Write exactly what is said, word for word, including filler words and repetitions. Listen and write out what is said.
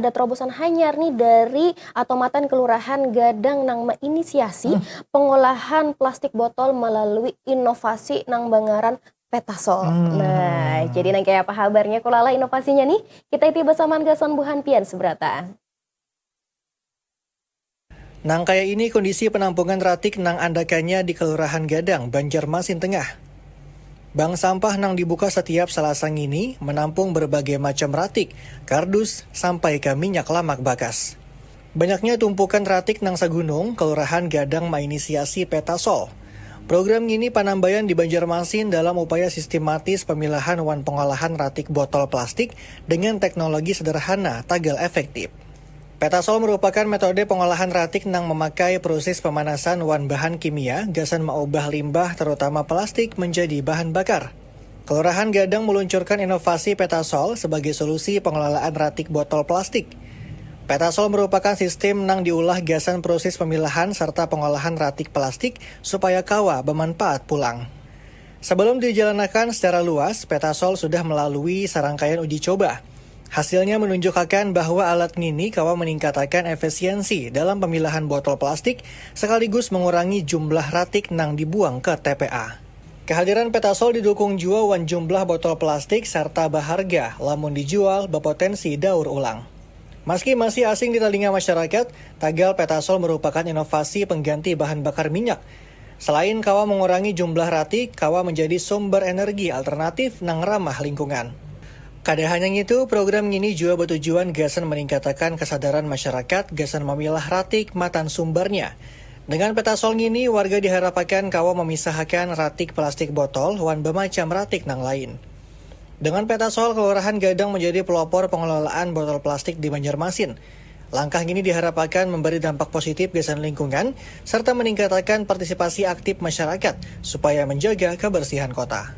Ada terobosan hanyar nih dari atau matan Kelurahan Gadang nang menginisiasi pengolahan plastik botol melalui inovasi nang bangaran Petasol. Hmm. Nah, jadi nang kayak apa habarnya kulala inovasinya nih? Kita iti besamaan gasan buhan pian seberata. Nang kaya ini kondisi penampungan ratik nang andakannya di Kelurahan Gadang, Banjarmasin Tengah. Bank sampah nang dibuka setiap Salasa ngini menampung berbagai macam ratik, kardus, sampai ke minyak lamak bakas. Banyaknya tumpukan ratik nang sagunung, Kelurahan Gadang mainisiasi Petasol. Program ngini panambayan di Banjarmasin dalam upaya sistematis pemilahan wan pengolahan ratik botol plastik dengan teknologi sederhana tagal efektif. Petasol merupakan metode pengolahan ratik nang memakai proses pemanasan wan bahan kimia gasan maubah limbah terutama plastik menjadi bahan bakar. Kelurahan Gadang meluncurkan inovasi Petasol sebagai solusi pengelolaan ratik botol plastik. Petasol merupakan sistem nang diulah gasan proses pemilahan serta pengolahan ratik plastik supaya kawa bermanfaat pulang. Sebelum dijalankan secara luas, Petasol sudah melalui serangkaian uji coba. Hasilnya menunjukkan bahwa alat ngini kawa meningkatakan efisiensi dalam pemilahan botol plastik sekaligus mengurangi jumlah ratik nang dibuang ke T P A. Kehadiran Petasol didukung jua wan jumlah botol plastik serta baharga lamun dijual berpotensi daur ulang. Meski masih asing di telinga masyarakat, tagal Petasol merupakan inovasi pengganti bahan bakar minyak. Selain kawa mengurangi jumlah ratik, kawa menjadi sumber energi alternatif nang ramah lingkungan. Kada hanya ngitu, program ngini jua bertujuan gasan meningkatakan kesadaran masyarakat gasan memilah ratik matan sumbernya. Dengan Petasol ngini, warga diharapakan kawa memisahakan ratik plastik botol wan bemacam ratik nang lain. Dengan Petasol, Kelurahan Gadang menjadi pelopor pengelolaan botol plastik di Banjarmasin. Langkah ngini diharapakan memberi dampak positif gasan lingkungan serta meningkatakan partisipasi aktif masyarakat supaya menjaga kebersihan kota.